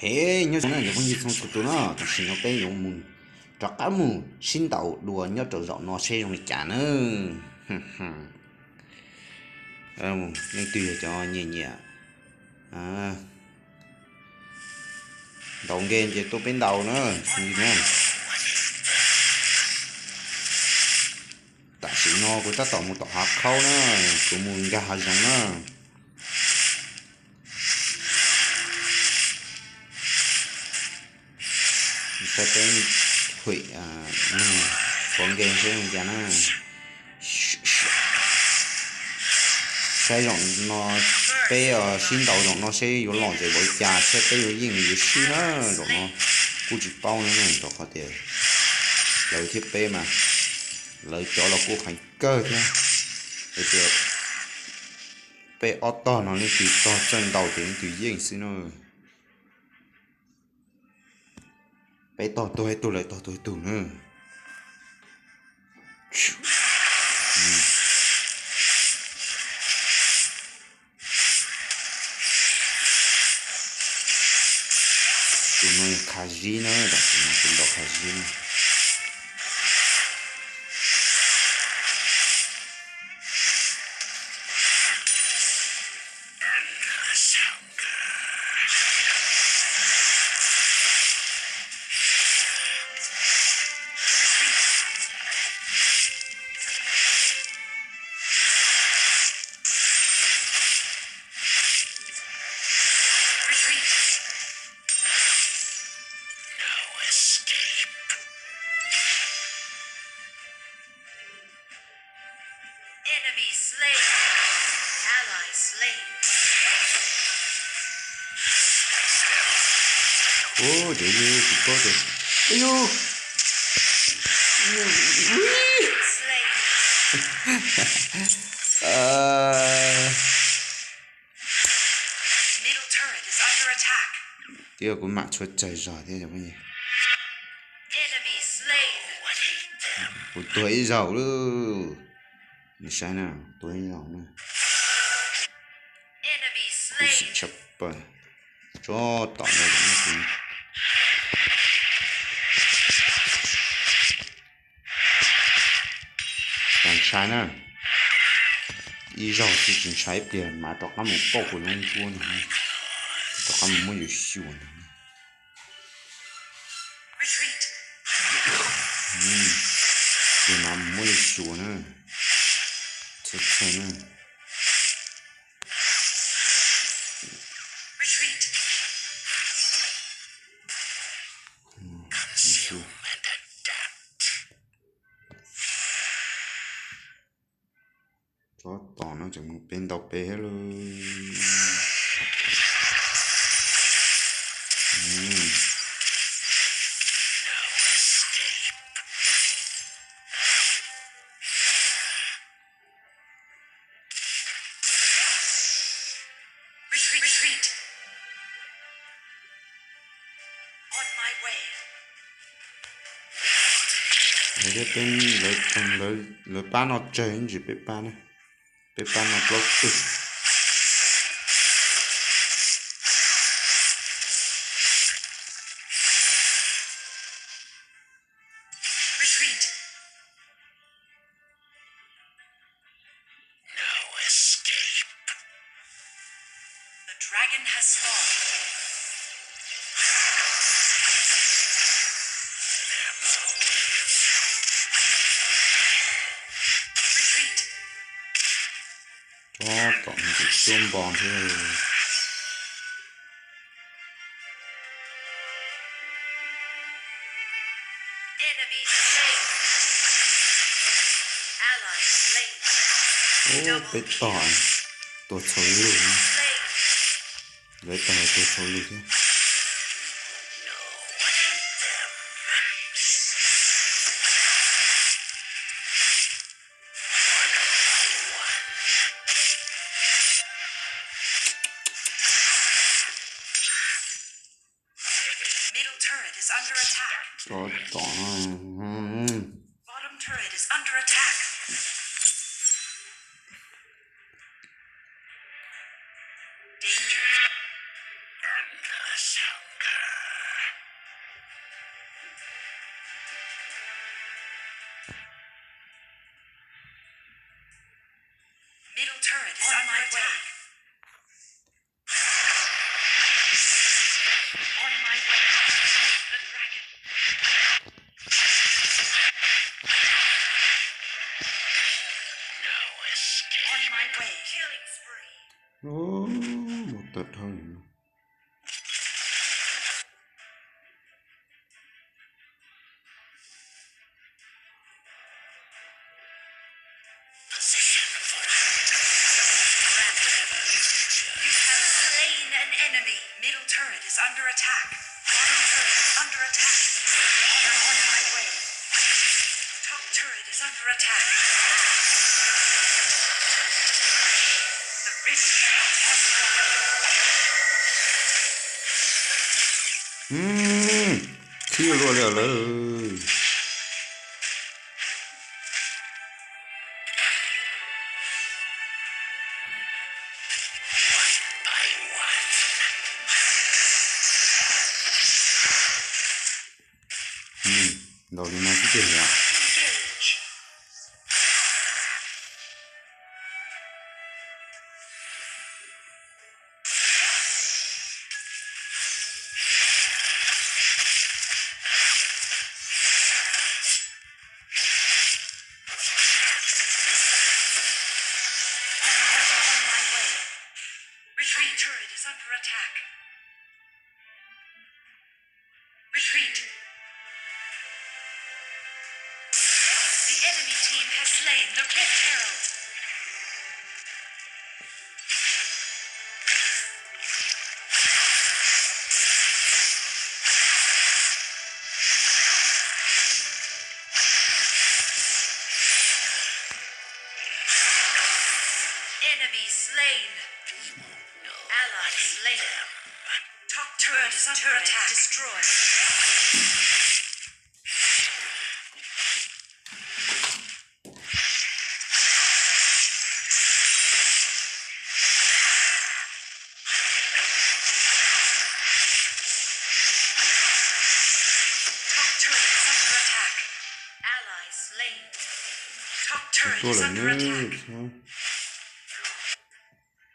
He, nyob zoo na cov phooj ywg txhua tus na, tam sim no peb yuav mus rov qab mus sib ntaus dua nyob rau zaum no seb zoo li cas na. Leej twg yog cov nyiam nyiam ntaus game ces tuaj peb ntaus na. Tam sim no kuv tab tom mus tom hav khaub na, kuv mus nkag hav zoov na. Saib peb thuam neeg qhuav nkees seb zoo cas na. Saib zaum no peb sib ntaus zaum no seb yuav lom zem npaum li cas, saib peb yuav yeej yuav swb na. Zaum no kuj tsis paub na, rau qhov tias lawv thiab peb mas lawv cov los kuj heev kawg thiab. Hais tias peb ob tog no leej twg tog txawj ntaus ces leej twg yeej xwb na. Peb tog tuag ib tug, lawv tog tuag ib tug na. Tus no yog Kha Zib na, tam sim no tus ntaus Kha Zib na. Enemy slain. Ally slain. Ua, tsis paub tias, ua, Slain. Middle turret is under attack. Twb yog kuv mam tshuav tsawg zog thiab cov phooj ywg. Enemy slain. Kuv tuag ib zaug lauj. Nws saib na, tuag ib zaug na. Enemy slain. Tshaj plaws. Tsob tom no. Tsis ntshai na, ib zaug xwb tsis ntshai, ib pliag mas rov qab mus pauj kuv lub nkuaj no, rov qab mus muab yus xyuas no. Pliag mas mus muab yus xyuas na, txhawj txhawj na. Tsob tom no tseem mus peb ntaus peb thiab lauj. Retreat. On my way. Lawv thiab peb, lawv, lawv pab no tsawg ntsis peb pab na, peb pab no plaub tug. Retreat. No escape. The dragon has spawned. Retreat. Tsob tom no tseem xyuab npo thiab. Enemy slain. Ally slain. Ub, peb tog tuag txhaum lug. Enemy slain. Lawv tog tuag txhaum lug thiab. Middle turret is under attack. Tsob tom no. Bottom turret is under attack. Danger. Endless hunger. On my way. Chase the dragon. No escape. On my way. Killing spree. Mus tawm dhau lawm. Position for attack. You have slain an enemy. Middle turret is under attack. Bottom turret is under attack. On, on my way. Top turret is under attack. The rift on my way. Khiav luaj li lawm. Ntaus li no xwb tiag yom. Retreat. Turret is under attack. Retreat. The enemy team has slain the Rift Herald. Enemy slain. Ally slain. Top turret is under attack. Destroyed. Top turret is under attack. Ally slain. Top turret is under attack.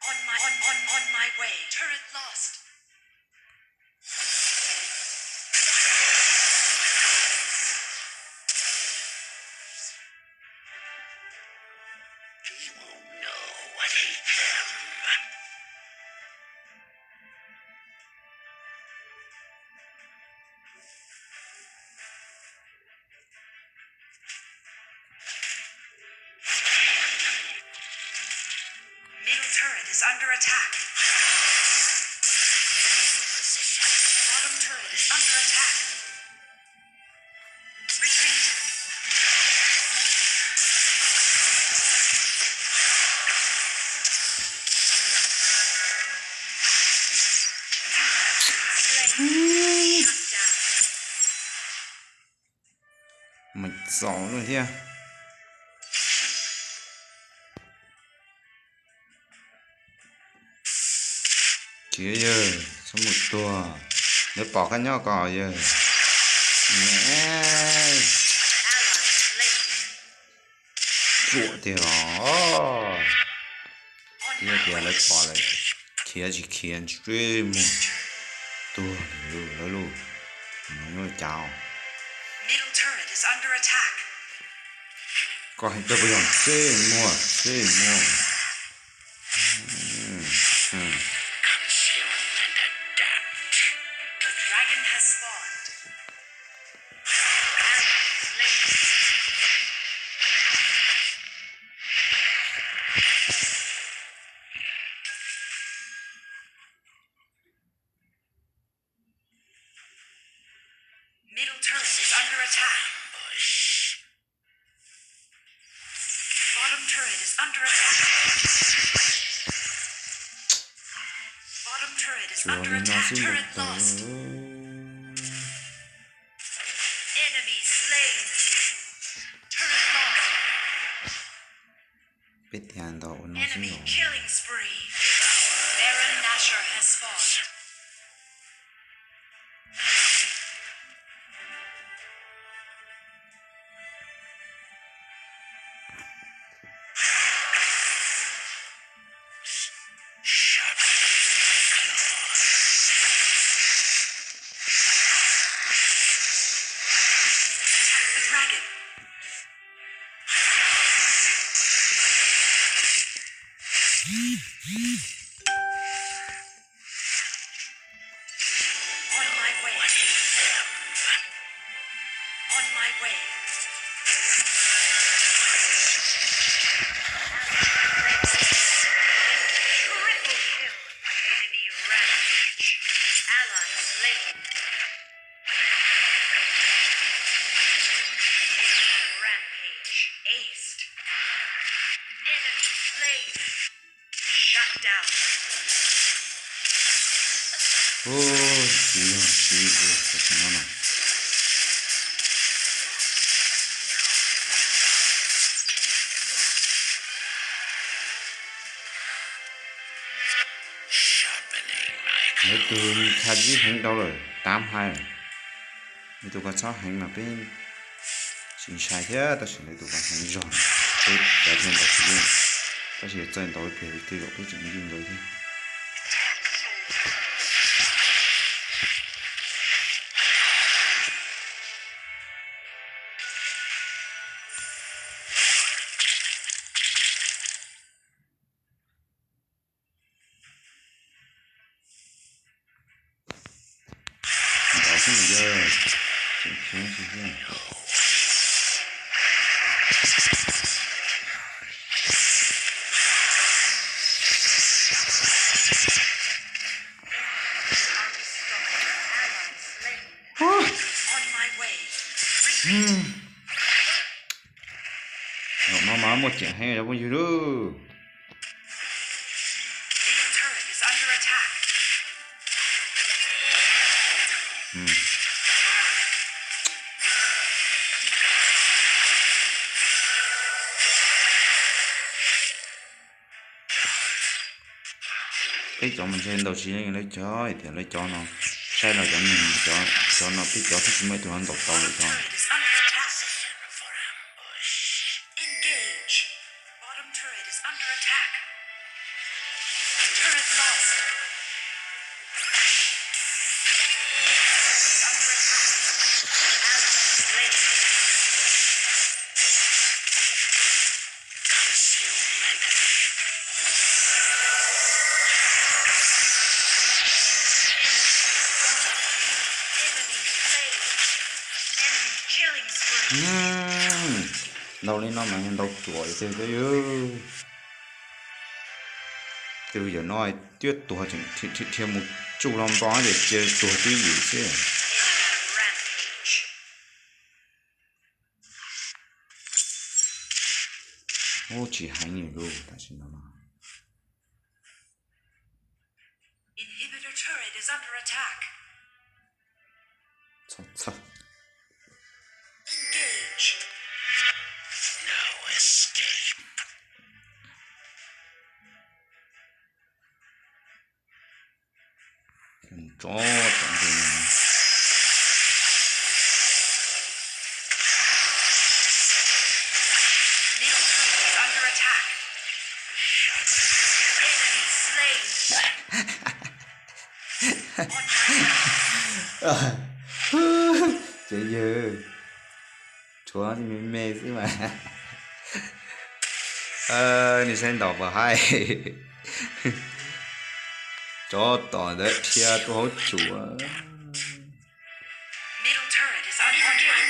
On my, on, on, on my way. Turret lost. He won't know what he can. Middle turret is under attack. Bottom turret is under attack. Retreat. Mus txaus lawm thiab. Khiav yawg, txhob mus tuag. Neb pom koj nyob ko yawg. Ruam tiag los. Yog tias lawv pom lawm, khiav tsis khiav ntsej muag tuag lawm lawv lub. Mus nyob cav. Koj hais koj puas yog ntsej muag ntsej muag. Conceal and adapt. The dragon has spawned. Ally slain. Middle turret is under attack. Bottom turret is under attack. Bottom turret is under attack. Turret lost. Enemy slain. Turret lost. Peb tiag ntaus ua no xwb. Enemy killing spree. Baron Nashor has spawned. On my way. On my way. Triple kill. Enemy rampage. Ally slain. Enemy rampage. Aced. Enemy slain. Shut down. Ub, siv zog siv zog tam sim no na. Lawv tus kha zib heev dhau lawm, tav hais. Lawv tus kha txhob heev mas peb tsis ntshai thiab, tab sis lawv tus kha heev zog, peb cav thiaj ntaus tsis yeej. Tab sis yog txawj ntaus ib pliag li twb zaum peb tseem yeej lawv thiab. Ntaus xwb yog tseem khiav tsis xwb. Zaum no mas muaj ceem heev cov phooj ywg lauj. Middle turret is under attack. Peb cov mas ntshe ntaus tsis yeej lawv cov, tias lawv cov no, saib no cov neeg, cov no peb cov twb tsis muaj ib tug ntaus tau lawv cov. Engage. Bottom turret is under attack. Turret lost. Middle turret is under attack. Ally slain. Ntaus li no mas yog ntaus ruam li twg xwb. Twb yam no twb tuag, dhia mus tsuj los npo ces cia tuag twb ywm xwb. Ub, tsis heev li lauj, tam sim no no. Inhibitor turret is under attack. Txhob txhawj. Engage. No escape. Tsov tom ntej no. Middle turret is under attack. Enemy slain. On my way. Ces yawg tshuav me me xwb mas. Nws saib ntaus puas haib. Tsov tom ntawd dhia tuaj hauv tsuas. Middle turret is under attack.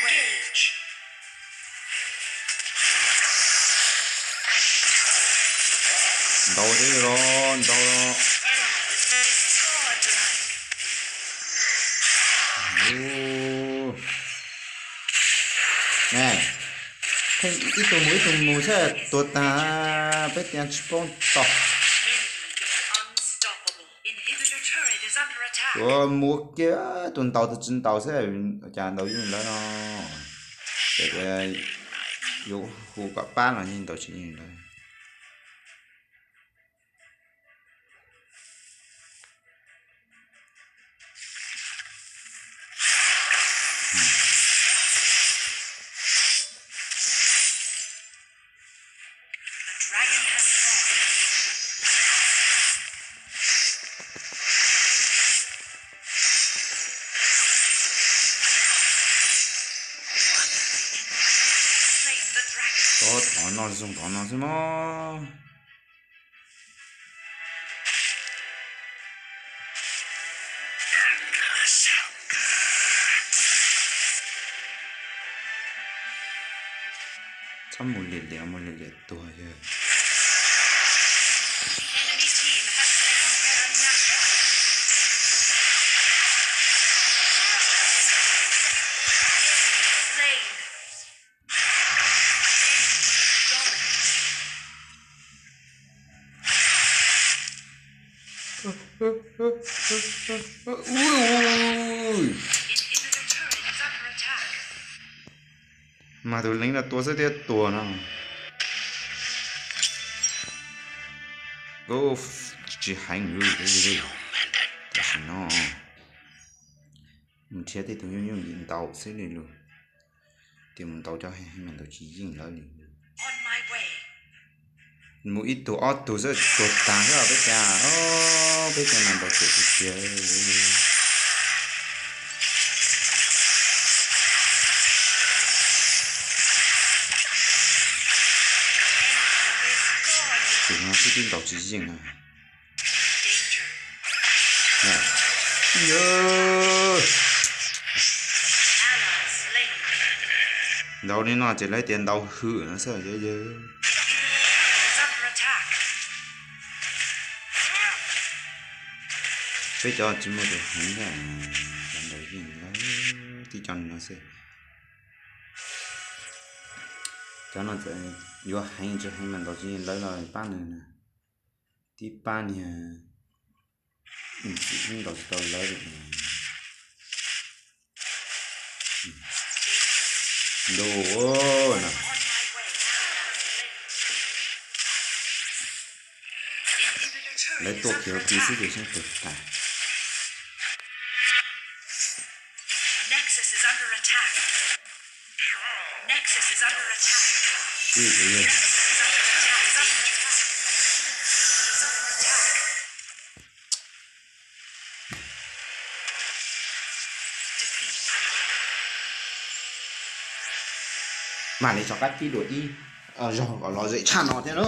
Ntaus thiab los ntaus los. Enemy destroyed. Ub. Ne, pheej ib tug mus ib tug mus xwb tuag tag, peb tias tsis paub ntaus. Enemy is unstoppable. Inhibitor turret is under attack. Tuav mus kiag tus ntaus tus tsis ntaus xwb, cas ntaus yeej lawv no. Ces yuav hu kom pab los yeej ntaus tsis yeej lawv. The dragon has fallen. Slain the dragon. Tod tom no zoo tom no xwb mog. Txhob mus liam liam mus liam liam tuag yog. Mas tus leeb no tua xwb thiaj tuag no. Tsis heev li. Tam sim no mus nrhiav tej tus nyuj nyuj nkim ntaus xwb li lus. Tias mus ntaus cov heev heev mas ntaus tsis yeej lawv li. Mus ib tug ob tug xwb tuag tag xwb peb cas, peb cas mas ntaus tseem tiag tiag. Tus no xwb twb ntaus tsis yeej na. Ntaus li no ces lawv tias ntaus hwm no xwb yog yog. Peb cov tsis muaj tus heev thiab, cov ntaus yeej lawv tib cov no xwb. Cov no txawm yuav heev tsis heev mas ntaus tsis yeej lawv los pab nws na. Tib pab niag ntxim ntaus tsis tau lawv li. Ntuj na. Lawv tuaj kiag kiag xwb ces seb puas tas. Mam li rov qab pib dua ib zaug kom lom zem tshaj no thiab na.